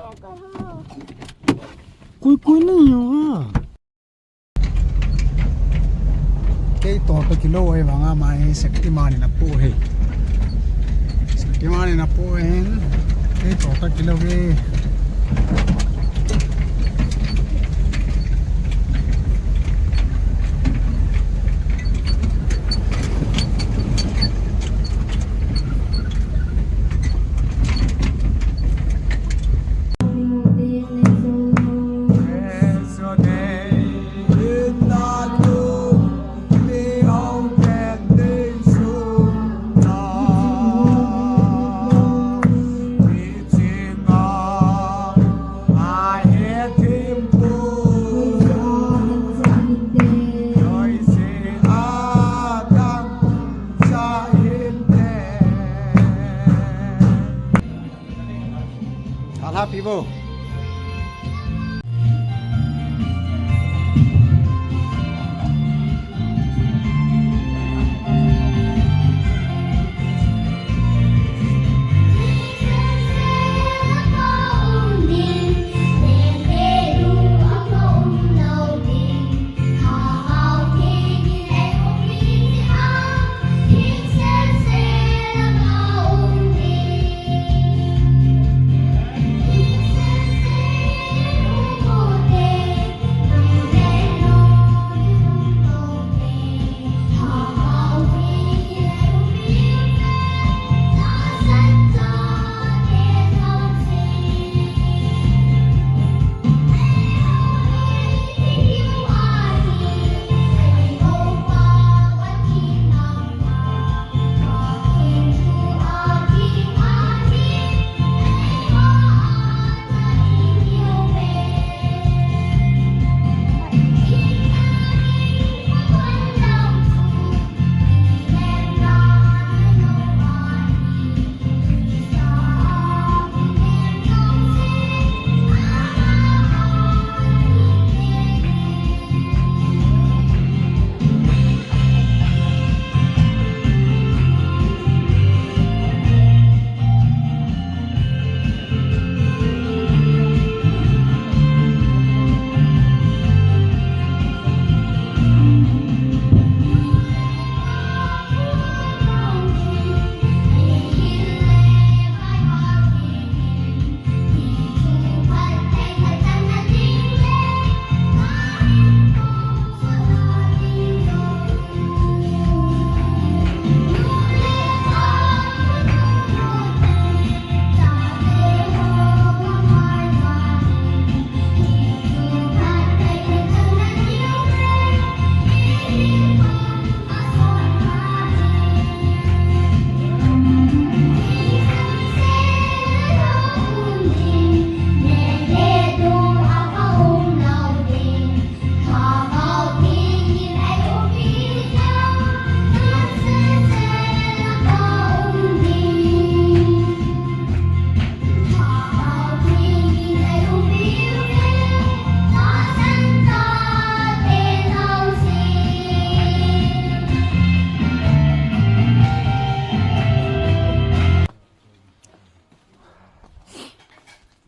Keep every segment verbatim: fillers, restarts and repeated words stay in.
Koi koi nahi ho. Kei toh toh kilou ahi vanga mai Shaktiman in apoh e. Shaktiman in apoh e. Kei toh toh kilou e. Thalha pi vo.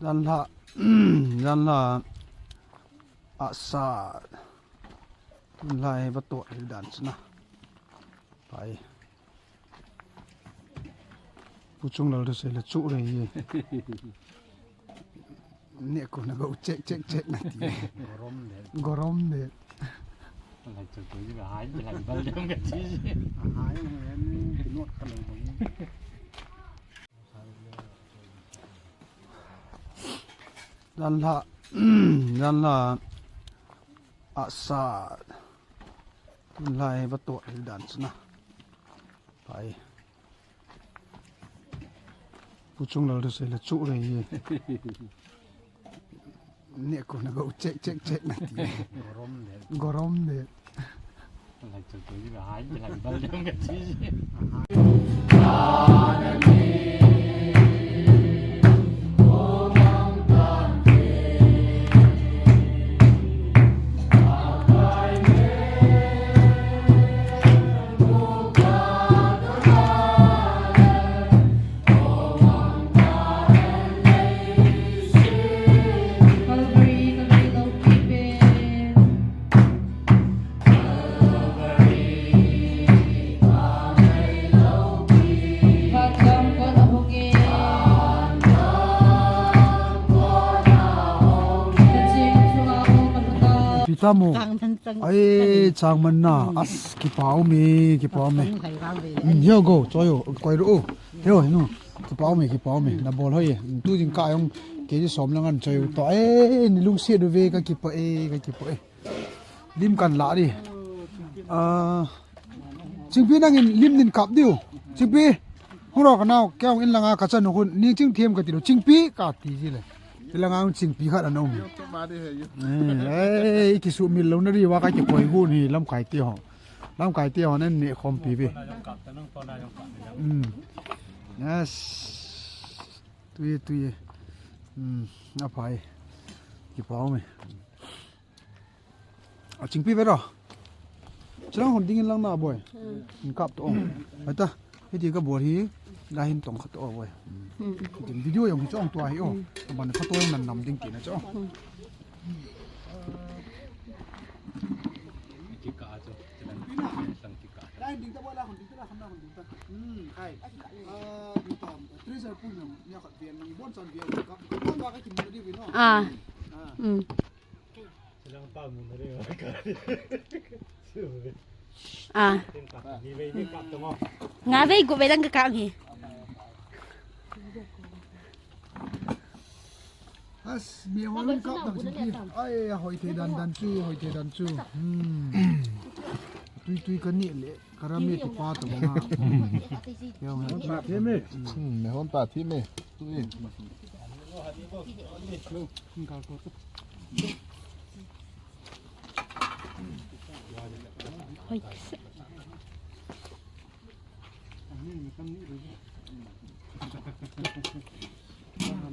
Janlha, janlha, asa, janlha e, vato hi dan china. Pai. Pu Chunglal thusei le chu re ye. Ne ko na go check, check, check na ti. Gorom de. Gorom de. Lai chu ko ji ba hai, lai bal de ka ti. Hai, ne, ne, not ka lo ba. Janlha, janlha, asa. Janlha e, vato hi dan china. Pai. Pu Chunglal thusei le chu re ye. Ne ko na go check, check, check na ti. Gorom de. Gorom de. Lai chu ko ji ba hai, lai bal de ka ti. Tamo. Chang man, chang. Ai, chang man na. Hmm. As, kipa ume, kipa ume. Chang hai vang ve. Hmm, here go, choi o, koi ro o. Here, nu. Kipa ume, kipa ume. Na bol hoi. Tu jing ka jong, K G som lang an choi u to. Ai, nei lungset uve, ka kipa e, ka kipa e. Lim kan la di. Ah, Chingpi nangin lim nei kap diu. Chingpi. Hung ro ka nao, kei hung in langa ka chan u khun, Ningchingthem ka ti lou. Chingpi ka ti ji le. Ti langa hung Chingpi khat ana um. Eh, eh, i kisumil lou na diu va ka kikoi gun hi lamkai te ho. Lamkai te ho nan nei khompi ve. Hmm. Yes. Tui, tui. Hmm, aphai. Kipa ume. A Chingpi ve ro. Chilang hon dingin lang na boi. Hmm. Nei kap to. Ai ta. Hiti ka bol hi. Ga hin tong khat to boi. Hmm. Hitin video jong hi chong tua hi o. Hmm. Ban photo jong nan nam ding tina cho. Hmm. Lai ding ta boi la hon ding ta la hon na hon ding ta. Hmm, kai. Ah, ding ta. Treasure pool na, ni khat ve nang bon chan ve ka. Ka ka ki mu di ve no. Ah. Ah. Hmm. Ah. Nga vei, gup vei lang ka kap hi. As, mi hon kap dang chu ki. Ai, hoi thei dan dan chu, hoi thei dan chu. Hmm. Tui tui ka ni le, ka ra me tu pa to ba nga. Yo, me hon pa thi me. Hmm, me hon pa thi me. Tui. Hoi.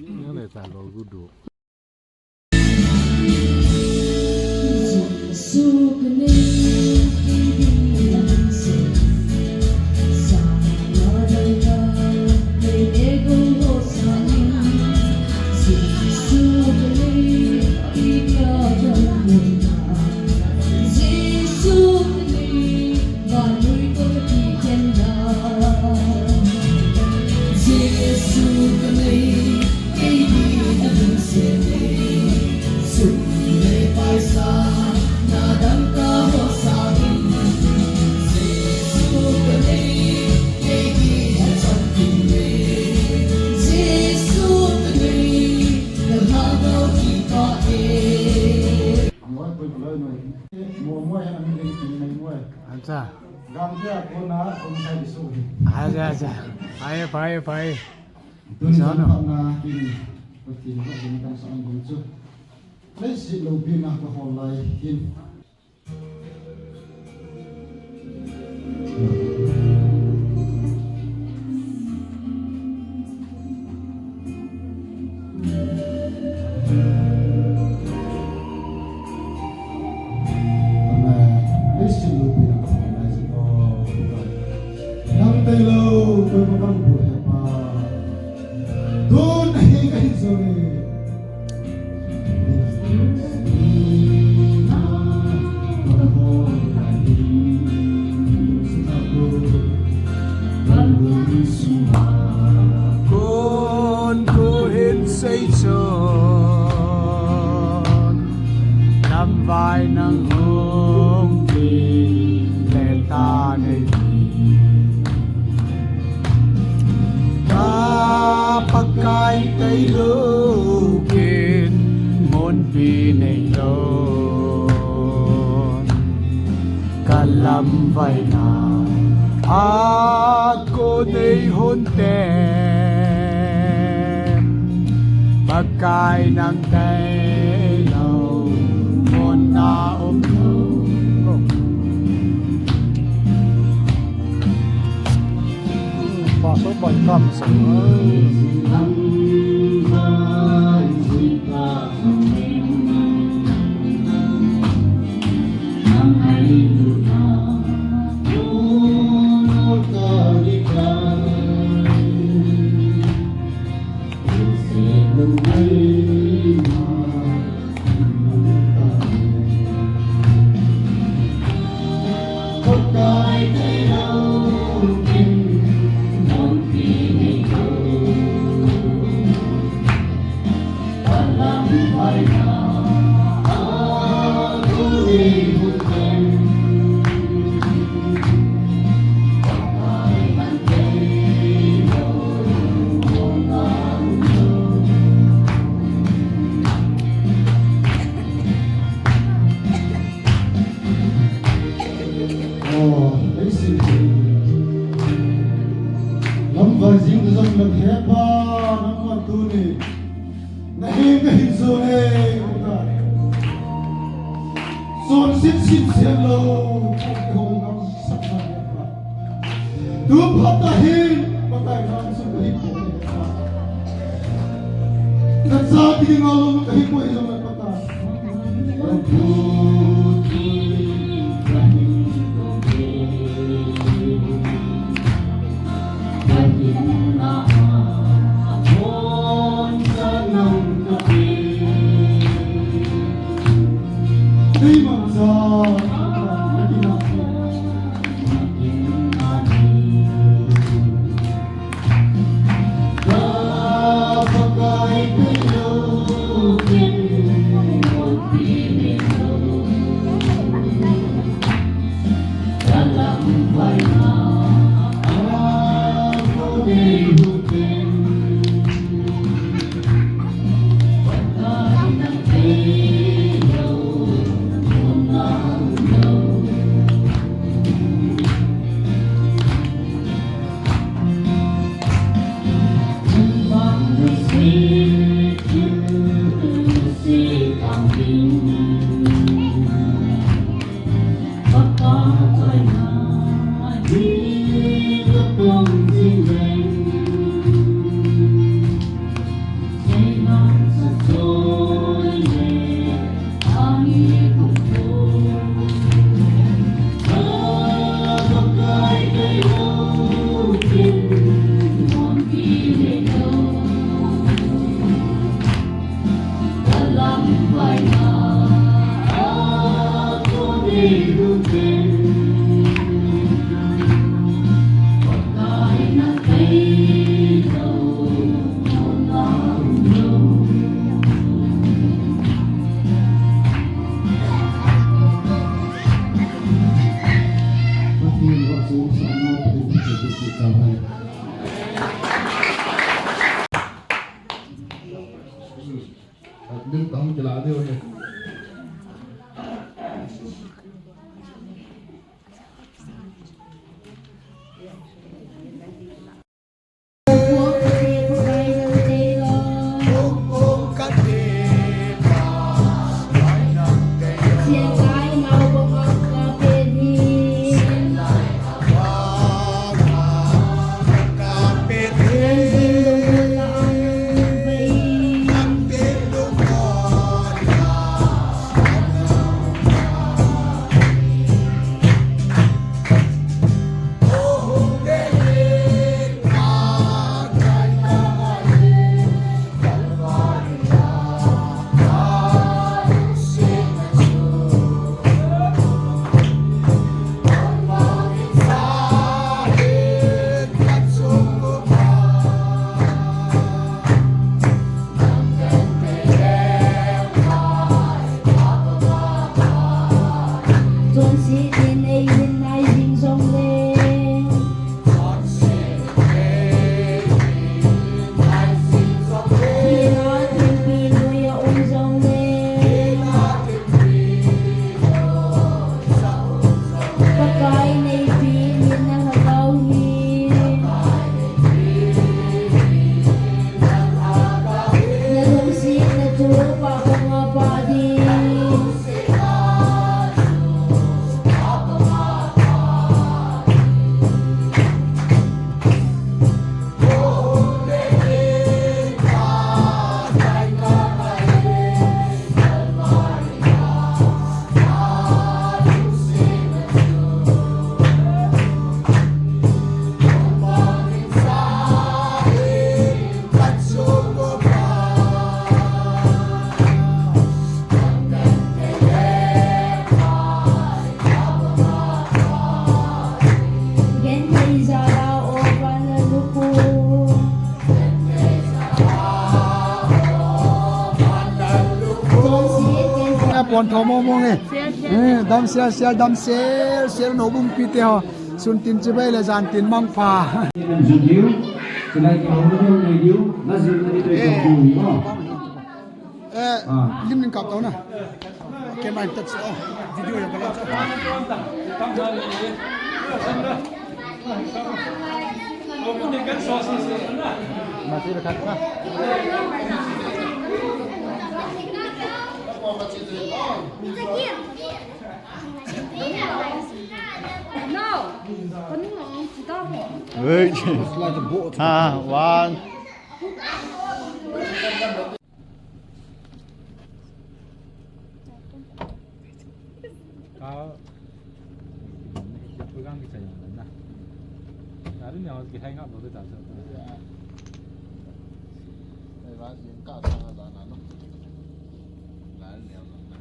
Nang le ta lo gu du. Acha. Acha, acha. Phai, phai, phai. Tun jana phatna kin, Pathen ka jin kan sa an gun chu. Leiset loupina ka hol lai hin. Amen. Leiset loupina ka hol lai hin. Oh, nang tailou, koima kamu he pa. Tun ahi kahi jong e. Kon ko hin sei chun, lamvai nang hung pi le ta nei. Ka Pakai tailou kin munpi neilou, ka lamvaina a kon nei hon te. Pakai nang tailou mun na um lou. Pastor bai kam sa. Oh, lei sin. Lamvai jing jong le he Pa, nangma tuni. Nahin, nahin jong e, Pakai. Chonset, sinset lou, kihou ngam sah ngai e Pa. Tu phat ahin, Pakai, nang sung kahi poi e Pa. Nacha kiding a lou kahi poi jong e Pakai. Pon tho mo mo nge. Eh, damsel, sel, damsel, sel, noubung pite ho. Sun tin chibai le jan tin mangpha. Eh, lim ning kap tau na. Camera in touch, oh, video yang kalang. Wait. Ah, one. Ka, program ki chai na. Dari ni awak ki hai ngap baru tak. Ai, ba, jing ka sa na na no. Dari ni awak na.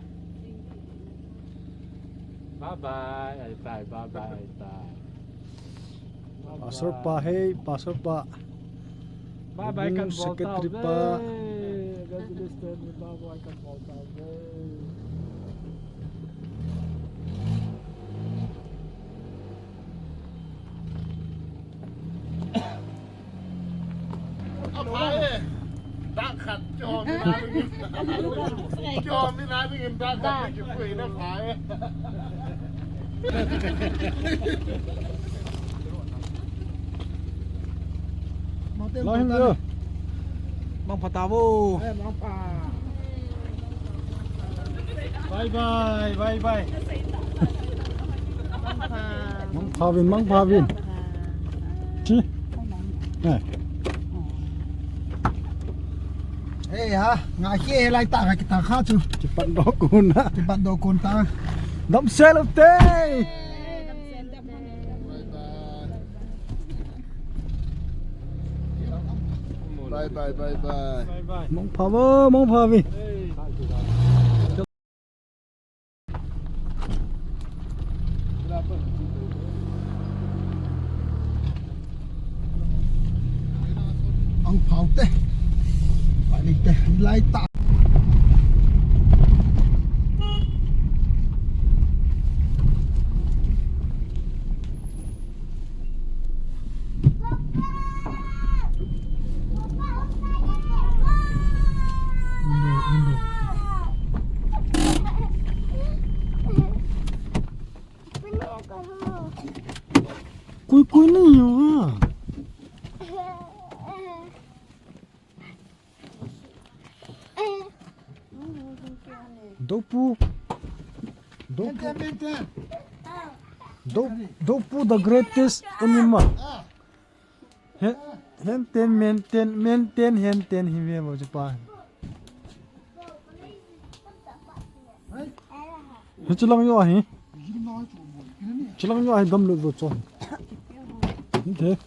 Bye bye, ai tai, bye bye, ai tai. Pastor pa, hey, Pastor pa. Bye bye, Reverend kan bol Secretary tau pa. Ve. Evangelist Stanley, bye bye, kan bol tau ve. Apai, dak khat, cho mi na ding. Cho mi na ding, dak khat, ki pui na pai. Lo hin lo. Mang phatah vo. Bye bye, bye bye. Mang pha vin, mang pha vin. Chi. Eh. Hey ha, nga khi lai ta ka kita kha chu. Kipat doh kon na. Kipat doh kon ta. Damsel u te. Bye bye, bye bye. Mang pha vo, mang pha vo. Ang pha u te. Pai ni te, lai ta. Koi koi nahi ho ha. Dopu. Dopu. Dopu, the greatest animal. He, henten, menten, menten, henten, hi ve bo chu pa. He chulang yo ahi. Chulang yo ahi, dam lo do cho. Inte.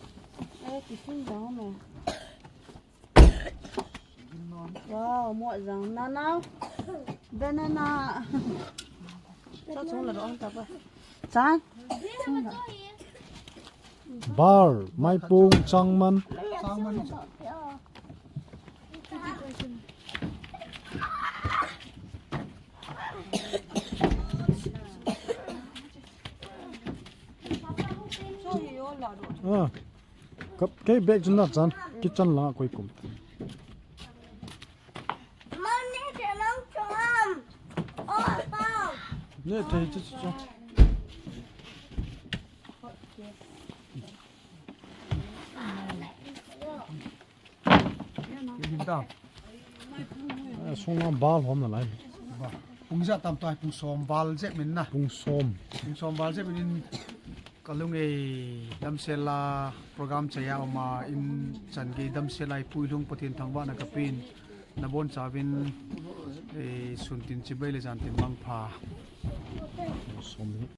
Wow, mo jang nana. Banana. Cho chung la ro ta pa. Chan. Bar, maipung, changman. Ah. Kap, kei bag chun na chan, kitchen la koi kum. Ne thei chu chu. Eh, sunga bal hom na lai. Pung ja tam tai, pung som bal je min na. Pung som. Pung som bal je min. Ka lung ei, damsel a program chai a um a, in chan gei damsel a i puilhung Pathen thangvahna ka pen, na bon chauvin, eh, sun tin chibai le jan tin mangpha. Som hi.